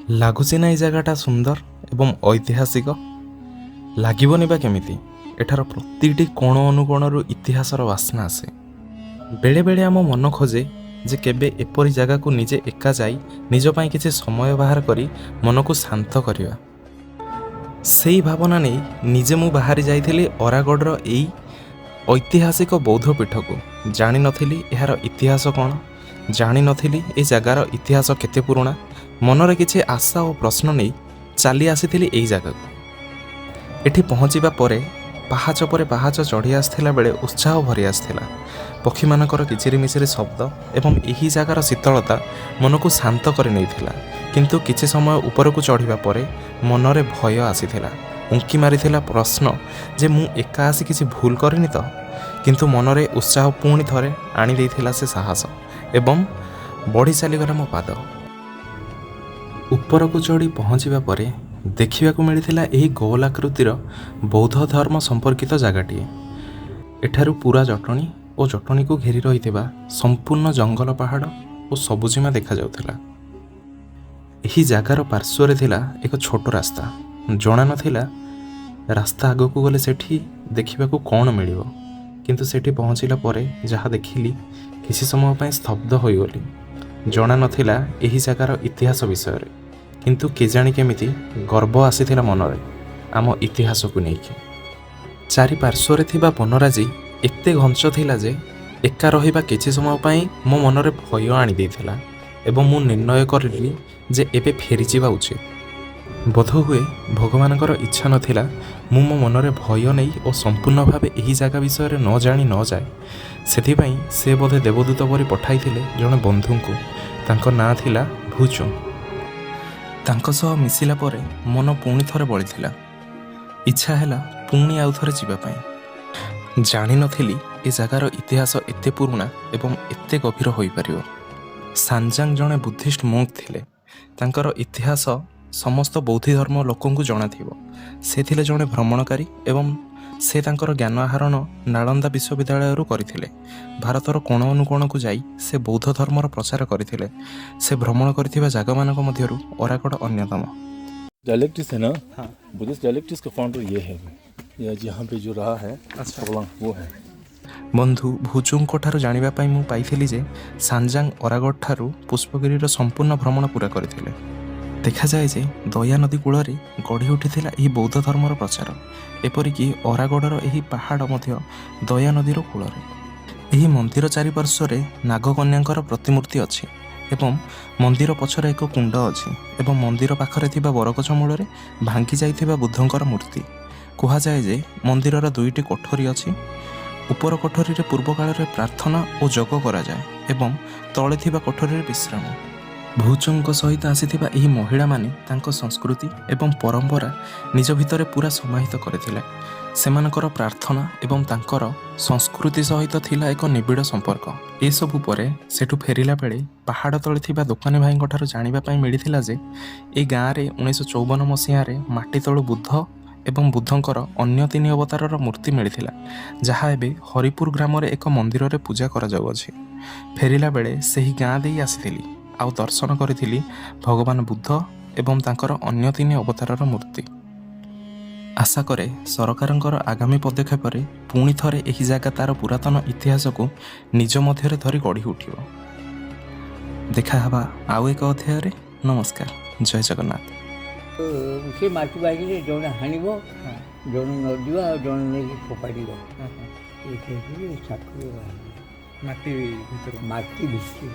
ଲାଗୁଛି ନା ଏଇ ଜାଗାଟା ସୁନ୍ଦର ଏବଂ ଐତିହାସିକ? ଲାଗିବନି ବା କେମିତି? ଏଠାର ପ୍ରତିଟି କୋଣ ଅନୁକୋଣରୁ ଇତିହାସର ବାସ୍ନା ଆସେ। ବେଳେବେଳେ ଆମ ମନ ଖୋଜେ ଯେ କେବେ ଏପରି ଜାଗାକୁ ନିଜେ ଏକା ଯାଇ ନିଜ ପାଇଁ କିଛି ସମୟ ବାହାର କରି ମନକୁ ଶାନ୍ତ କରିବା। ସେଇ ଭାବନା ନେଇ ନିଜେ ମୁଁ ବାହାରି ଯାଇଥିଲି ଅରାଗଡ଼ର ଏଇ ଐତିହାସିକ ବୌଦ୍ଧ ପୀଠକୁ। ଜାଣିନଥିଲି ଏହାର ଇତିହାସ କ'ଣ, ଜାଣିନଥିଲି ଏ ଜାଗାର ଇତିହାସ କେତେ ପୁରୁଣା। ମନରେ କିଛି ଆଶା ଓ ପ୍ରଶ୍ନ ନେଇ ଚାଲି ଆସିଥିଲି ଏଇ ଜାଗାକୁ। ଏଠି ପହଞ୍ଚିବା ପରେ ପାହାଚ ପରେ ପାହାଚ ଚଢ଼ି ଆସିଥିଲା ବେଳେ ଉତ୍ସାହ ଭରି ଆସିଥିଲା। ପକ୍ଷୀମାନଙ୍କର କିଚିରିମିଚିରି ଶବ୍ଦ ଏବଂ ଏହି ଜାଗାର ଶୀତଳତା ମନକୁ ଶାନ୍ତ କରି ନେଇଥିଲା। କିନ୍ତୁ କିଛି ସମୟ ଉପରକୁ ଚଢ଼ିବା ପରେ ମନରେ ଭୟ ଆସିଥିଲା। ଉଙ୍କି ମାରିଥିଲା ପ୍ରଶ୍ନ ଯେ ମୁଁ ଏକା ଆସି କିଛି ଭୁଲ କରିନି ତ? କିନ୍ତୁ ମନରେ ଉତ୍ସାହ ପୁଣି ଥରେ ଆଣିଦେଇଥିଲା ସେ ସାହସ ଏବଂ ବଢ଼ି ଚାଲିଗଲା ମୋ ପାଦ। ଉପରକୁ ଚଢ଼ି ପହଞ୍ଚିବା ପରେ ଦେଖିବାକୁ ମିଳିଥିଲା ଏହି ଗୋଲ ଆକୃତିର ବୌଦ୍ଧ ଧର୍ମ ସମ୍ପର୍କିତ ଜାଗାଟିଏ। ଏଠାରୁ ପୁରା ଜଟଣୀ ଓ ଜଟଣୀକୁ ଘେରି ରହିଥିବା ସମ୍ପୂର୍ଣ୍ଣ ଜଙ୍ଗଲ, ପାହାଡ଼ ଓ ସବୁଜିମା ଦେଖାଯାଉଥିଲା। ଏହି ଜାଗାର ପାର୍ଶ୍ୱରେ ଥିଲା ଏକ ଛୋଟ ରାସ୍ତା। ଜଣା ନଥିଲା ରାସ୍ତା ଆଗକୁ ଗଲେ ସେଠି ଦେଖିବାକୁ କ'ଣ ମିଳିବ। କିନ୍ତୁ ସେଠି ପହଞ୍ଚିଲା ପରେ ଯାହା ଦେଖିଲି, କିଛି ସମୟ ପାଇଁ ସ୍ତବ୍ଧ ହୋଇଗଲି। ଜଣା ନଥିଲା ଏହି ଜାଗାର ଇତିହାସ ବିଷୟରେ, କିନ୍ତୁ କେଜାଣି କେମିତି ଗର୍ବ ଆସିଥିଲା ମନରେ ଆମ ଇତିହାସକୁ ନେଇକି। ଚାରିପାର୍ଶ୍ୱରେ ଥିବା ବନରାଜି ଏତେ ଘଞ୍ଚ ଥିଲା ଯେ ଏକା ରହିବା କିଛି ସମୟ ପାଇଁ ମୋ ମନରେ ଭୟ ଆଣିଦେଇଥିଲା ଏବଂ ମୁଁ ନିର୍ଣ୍ଣୟ କରିଲି ଯେ ଏବେ ଫେରିଯିବା ଉଚିତ। ବୋଧହୁଏ ଭଗବାନଙ୍କର ଇଚ୍ଛା ନଥିଲା ମୁଁ ମୋ ମନରେ ଭୟ ନେଇ ଓ ସମ୍ପୂର୍ଣ୍ଣ ଭାବେ ଏହି ଜାଗା ବିଷୟରେ ନ ଜାଣି ନ ଯାଏ। ସେଥିପାଇଁ ସେ ବୋଧେ ଦେବଦୂତ ପରି ପଠାଇଥିଲେ ଜଣେ ବନ୍ଧୁଙ୍କୁ। ତାଙ୍କ ନାଁ ଥିଲା ଭୁଚୁଂ। ତାଙ୍କ ସହ ମିଶିଲା ପରେ ମନ ପୁଣି ଥରେ ବଳିଥିଲା। ଇଚ୍ଛା ହେଲା ପୁଣି ଆଉ ଥରେ ଯିବା ପାଇଁ। ଜାଣିନଥିଲି ଏ ଜାଗାର ଇତିହାସ ଏତେ ପୁରୁଣା ଏବଂ ଏତେ ଗଭୀର ହୋଇପାରିବ। ସାନଜାଙ୍ଗ ଜଣେ ବୁଦ୍ଧିଷ୍ଟ ମୋଙ୍କ ଥିଲେ। ତାଙ୍କର ଇତିହାସ ସମସ୍ତ ବୌଦ୍ଧ ଧର୍ମ ଲୋକଙ୍କୁ ଜଣାଥିବ। ସେ ଥିଲେ ଜଣେ ଭ୍ରମଣକାରୀ ଏବଂ ସେ ତାଙ୍କର ଜ୍ଞାନ ଆହରଣ ନାଳନ୍ଦା ବିଶ୍ୱବିଦ୍ୟାଳୟରୁ କରିଥିଲେ। ଭାରତର କୋଣ ଅନୁକୋଣକୁ ଯାଇ ସେ ବୌଦ୍ଧ ଧର୍ମର ପ୍ରଚାର କରିଥିଲେ। ସେ ଭ୍ରମଣ କରିଥିବା ଜାଗାମାନଙ୍କ ମଧ୍ୟରୁ ଅରାଗଡ଼ ଅନ୍ୟତମ। डायलेक्टिक्स है ना? हाँ। बुद्धिस्ट डायलेक्टिक्स का फाउंडर ये है। ये यहाँ पे जो रहा है, वो है। ବନ୍ଧୁ ଭୁଚୁଙ୍କ ଠାରୁ ଜାଣିବା ପାଇଁ ମୁଁ ପାଇଥିଲି ଯେ ସାନଜାଙ୍ଗ ଅରାଗଡ଼ ଠାରୁ ପୁଷ୍ପଗିରିର ସମ୍ପୂର୍ଣ୍ଣ ଭ୍ରମଣ ପୂରା କରିଥିଲେ। ଦେଖାଯାଏ ଯେ ଦୟା ନଦୀ କୂଳରେ ଗଢ଼ି ଉଠିଥିଲା ଏହି ବୌଦ୍ଧ ଧର୍ମର ପ୍ରଚାର। ଏପରିକି ଅରାଗଡ଼ର ଏହି ପାହାଡ଼ ମଧ୍ୟ ଦୟା ନଦୀର କୂଳରେ। ଏହି ମନ୍ଦିର ଚାରିପାର୍ଶ୍ୱରେ ନାଗକନ୍ୟାଙ୍କର ପ୍ରତିମୂର୍ତ୍ତି ଅଛି ଏବଂ ମନ୍ଦିର ପଛରେ ଏକ କୁଣ୍ଡ ଅଛି ଏବଂ ମନ୍ଦିର ପାଖରେ ଥିବା ବରଗଛ ମୂଳରେ ଭାଙ୍ଗି ଯାଇଥିବା ବୁଦ୍ଧଙ୍କର ମୂର୍ତ୍ତି। କୁହାଯାଏ ଯେ ମନ୍ଦିରର ଦୁଇଟି କୋଠରୀ ଅଛି। ଉପର କୋଠରୀରେ ପୂର୍ବକାଳରେ ପ୍ରାର୍ଥନା ଓ ଯୋଗ କରାଯାଏ ଏବଂ ତଳେ ଥିବା କୋଠରୀରେ ବିଶ୍ରାମ। ଭୁଚୁଙ୍କ ସହିତ ଆସିଥିବା ଏହି ମହିଳାମାନେ ତାଙ୍କ ସଂସ୍କୃତି ଏବଂ ପରମ୍ପରା ନିଜ ଭିତରେ ପୁରା ସମାହିତ କରିଥିଲେ। ସେମାନଙ୍କର ପ୍ରାର୍ଥନା ଏବଂ ତାଙ୍କର ସଂସ୍କୃତି ସହିତ ଥିଲା ଏକ ନିବିଡ଼ ସମ୍ପର୍କ। ଏସବୁ ପରେ ସେଠୁ ଫେରିଲା ବେଳେ ପାହାଡ଼ ତଳେ ଥିବା ଦୋକାନୀ ଭାଇଙ୍କ ଠାରୁ ଜାଣିବା ପାଇଁ ମିଳିଥିଲା ଯେ ଏ ଗାଁରେ 1954 ମସିହାରେ ମାଟି ତଳୁ ବୁଦ୍ଧ ଏବଂ ବୁଦ୍ଧଙ୍କର ଅନ୍ୟ ତିନି ଅବତାରର ମୂର୍ତ୍ତି ମିଳିଥିଲା, ଯାହା ଏବେ ହରିପୁର ଗ୍ରାମରେ ଏକ ମନ୍ଦିରରେ ପୂଜା କରାଯାଉଅଛି। ଫେରିଲା ବେଳେ ସେହି ଗାଁ ଦେଇ ଆସିଥିଲି ଆଉ ଦର୍ଶନ କରିଥିଲି ଭଗବାନ ବୁଦ୍ଧ ଏବଂ ତାଙ୍କର ଅନ୍ୟ ତିନି ଅବତାରର ମୂର୍ତ୍ତି। ଆଶା କରେ ସରକାରଙ୍କର ଆଗାମୀ ପଦକ୍ଷେପରେ ପୁଣି ଥରେ ଏହି ଜାଗା ତାର ପୁରାତନ ଇତିହାସକୁ ନିଜ ମଧ୍ୟରେ ଧରି ଗଢ଼ି ଉଠିବ। ଦେଖା ହେବା ଆଉ ଏକ ଅଧ୍ୟାୟରେ। ନମସ୍କାର, ଜୟ ଜଗନ୍ନାଥ। ସେ ମାଟି ବାଜିରେ ଜଣେ ହାଣିବ, ଜଣେ ନଦିବ ଆଉ ଜଣେ ନେଇକି ଫୋପାଡ଼ିବ। ଏଇଥିରେ ଠାକୁର ବାହାରିବେ। ମାଟି ଭିତରୁ? ମାଟି ଭିତରୁ।